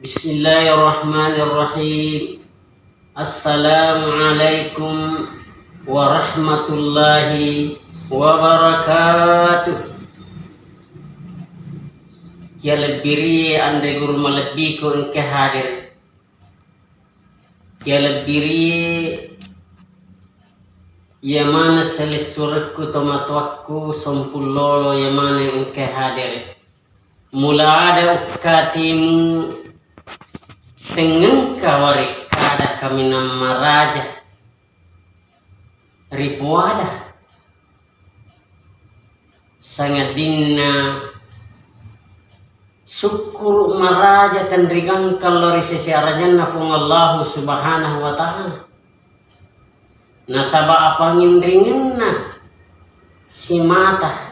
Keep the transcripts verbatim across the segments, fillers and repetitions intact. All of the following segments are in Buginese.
Bismillahirrahmanirrahim. Assalamualaikum warahmatullahi wabarakatuh. Kialebbirie anre guru malebbiku engka hadir. Kialebbirie iya maneng selessurekku tomatoakku sompullolo iya maneng engka hadir. Mula ada ukkatimu tengngengka warekkada kaminang maraja ripoada. Sangadinna sukkuru maraja tenrigangka lao ri sese arajanna Puang Allahu Subhanahu wa Ta'ala. Nasaba apanginringenna simata.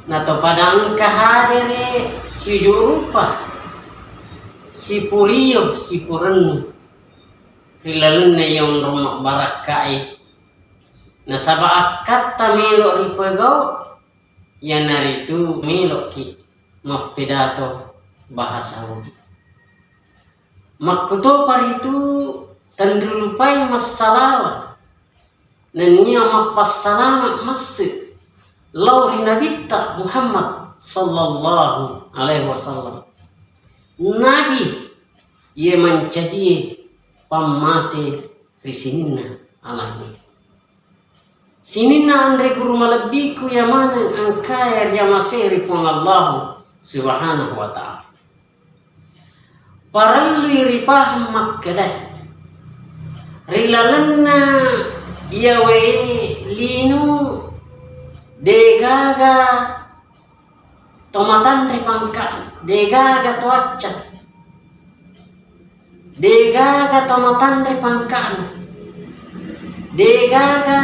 Natopada engka hadere siuju rupa, sipurio, sipurennu ri lalenna iya onrong mabbarakkae. Nasaba akkatta melo ripegau, iyanaritu meloki mappedato bahasa Ogi. Makkutopa ritu tenrilupai massalawa nennia mappassalama masse lao ri Nabitta Muhammad sallallahu alaihi wasallam. Nabi iye mancajie pammase ri sininna alangnge. Sininna anre guru malebbiku iya maneng engkae riamasei ri Puang Allahu Subhanahu wa Ta'ala. Parellui ripahang makkeda, ri lalenna iyawe lino degaga tomatanre pangka'na, degaga toacca, degaga tomatanre pangka'na, degaga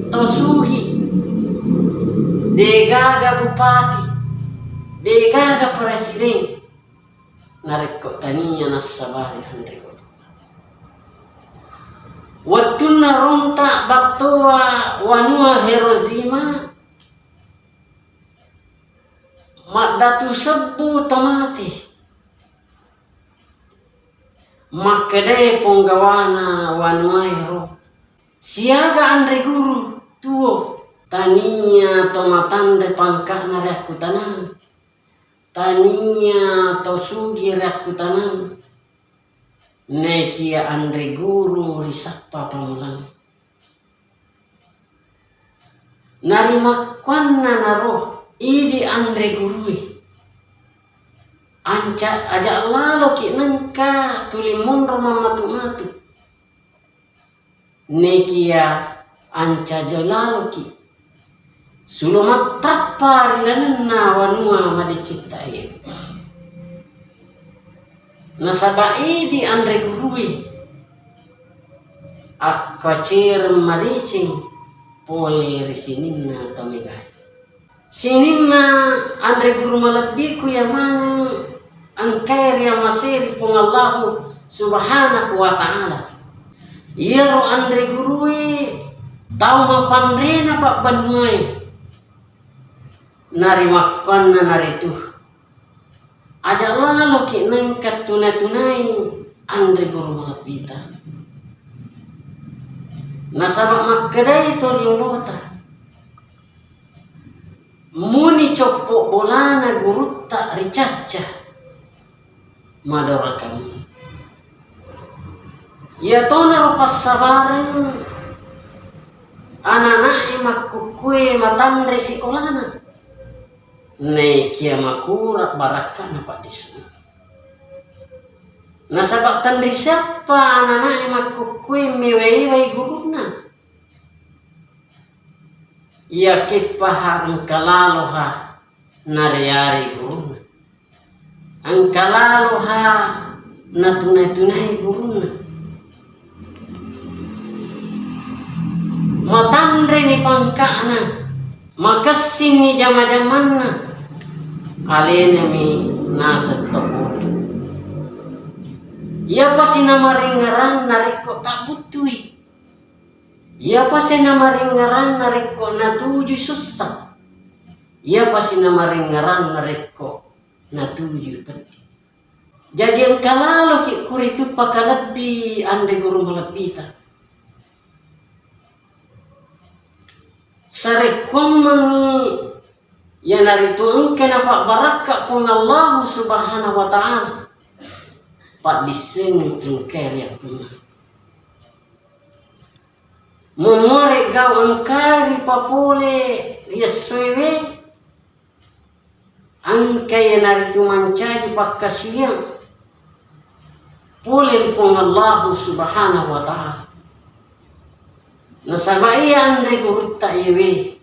tosugi, degaga bupati, degaga presiden, narekko tania nassabari anre guru. Wettunna rontak battoa wanua Hiroshima, maddatu sebbu tomate. Makkedai ponggawana wanuaero, siaga anre guru tuo, tania tomatanre pangka'na riakkutanang, tania tosugi riakkutanang. Naikia anre guru risappa pamulang. Narimakkuannanaro idi anre gurue, anca aja laloki nengka tuli monro mammatu-matu. Nekia ancajo laloki sulo mattappa ri lalenna wanua madecetta e. Nasaba idi anre gurui akkacereng madeceng pole ri sininna tau megae. Sininna anre guru malebbiku iya maneng engkae riamasei ri Puang Allahu Subhanahu wa Ta'ala. Iyaro anre gurui tau mapanrena pabbanuae. Narimakkuannanaritu, aja laloki nengka tuna-tunai anre guru malebbita. Nasaba makkedai to riolota, muni coppo bolana gurutta ricacca, madorakami. Iyatonaro passabareng anana'e makkukkue matanre sikolana, naikia makura barakka'na paddisseng. Nasaba tenri siappa anana'e makkukkue mewai-wai gurunna. Iyakeppaha engka laloha nareari gurunna. Engka laloha natuna-tunai gurunna. Matanreni pangka'na, makessinni jama-jamanna, alenami naseng to pole. Iyapasi namaringngerang narekko tabbuttui. Iyapasi namaringngerang narekko natujui sussa. Iyapasi namaringngerang narekko natujui peddi. Jaji engka laloki kuritu pakalebbi anre guru malebbita. Sarekkuammengngi iyanaritu engka napabbarakka Puang Allahu Subhanahu wa Ta'ala, paddissengeng engkae riappunna. Memuare gau engkae ripapole ri essoewe, engka iyanaritu mancaji pakkasuwiyang pole ri Puang Allahu Subhanahu wa Ta'ala. Nasaba iya anre gurutta iyewe,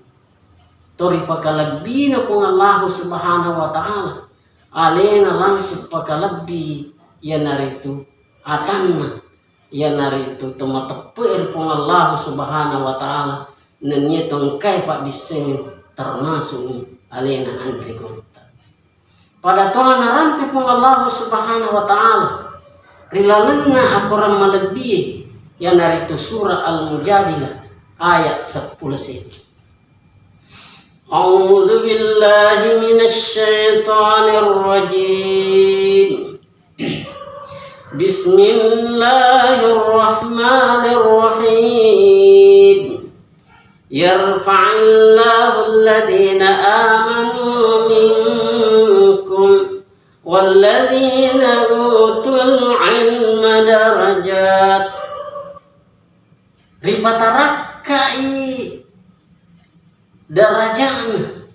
to ripakalebbina Puang Allahu Subhanahu wa Ta'ala, alena langsung pakalebbi iyanaritu atanna, iyanaritu to mateppe'e ri Puang Allahu Subhanahu wa Ta'ala, nennia to engkae paddissengeng, termasukni alena anre gurutta. Pada toha narampe Puang Allahu Subhanahu wa Ta'ala ri lalenna akorang malebbie, iyanaritu surah Al-Mujadilah ayat seppulo seddi. أعوذ بالله من الشيطان الرجيم. بسم الله الرحمن الرحيم. يرفع الله الذين آمنوا منكم والذين أوتوا العلم درجات. Ripatarakkai darajatna,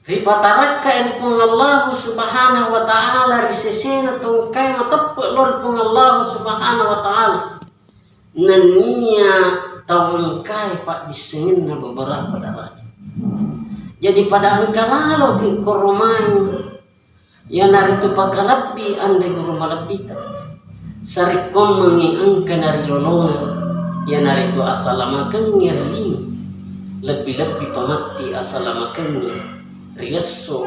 ripatarakkai ri Puang Allahu Subhanahu wa Ta'ala ri sesena to engkae mateppe lao ri Puang Allahu Subhanahu wa Ta'ala, nennia tau engkae paddissengenna beberapa darajat. Jadi pada engka laloki koromai iyanaritu pakalebbi anre guru malebbita. Sarekkuammengngi engka narilolongeng, iyanaritu asalamakengnge ri lino, lebbi-lebbi pamatti asalamakengnge ri esso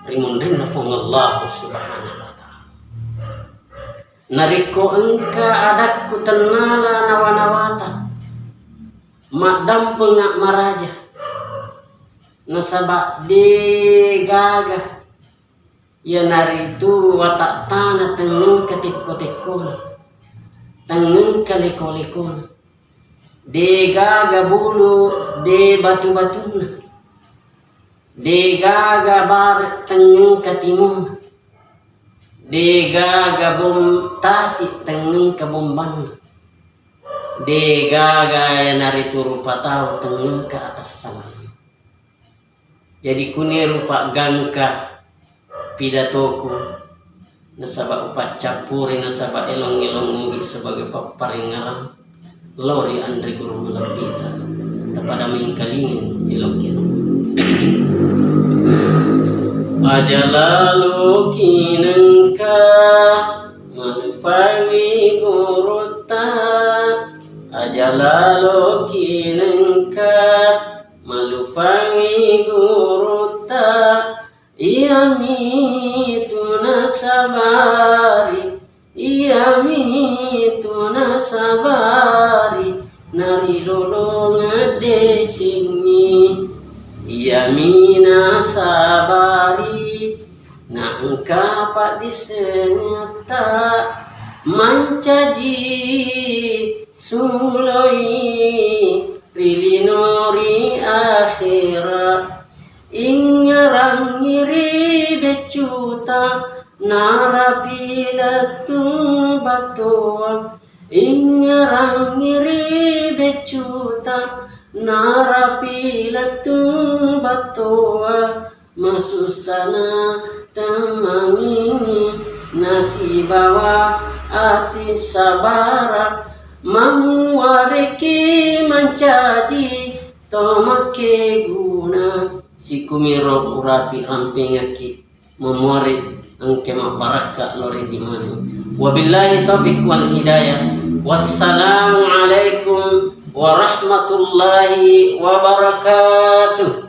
ri munrinna Puang Allahu Subhanahu wa Ta'ala. Narekko engka adakku tennala nawa-nawata, maddampengnga maraja, nasaba degaga iyanaritu watak tana tengngengka tekko-tekkona, tengngengka leko-lekona. Degaga bulu, de batu-batunna. Degaga bare tengngengka timona. Degaga bom tasi tengngengka bombanna. Degaga iyanaritu rupa tau tengngengka atassalanna. Jadi, kuniru paggangka pidatoku, nasaba upaccappuri, nasaba elong-elong mugi sebagai papparingngerang lao ri anre guru malebbita, tapada mengkalingeng elok-elong. Aja laloki nengka malupangi gurutta, aja laloki nengka malupangi gurutta, iyamitu nasabari, iyamitu nasabari, narilolongeng decengngi, iyami nasabari, naengka paddissengetta mancaji suloi ri lino ri akhera. Ingngerangngi ri beccuta narapi lettu battoa. Ingngerangngi ri beccuta narapi lettu battoa. Masussana temmangingi nasibawa ati sabara. Mammuareki mancaji to makkeguna. Sikumiro urapi rampengekki memuari engke mabbarakka lao ri limaneng. Wabillahi taufiq wal hidayah. Wassalamualaikum warahmatullahi wabarakatuh.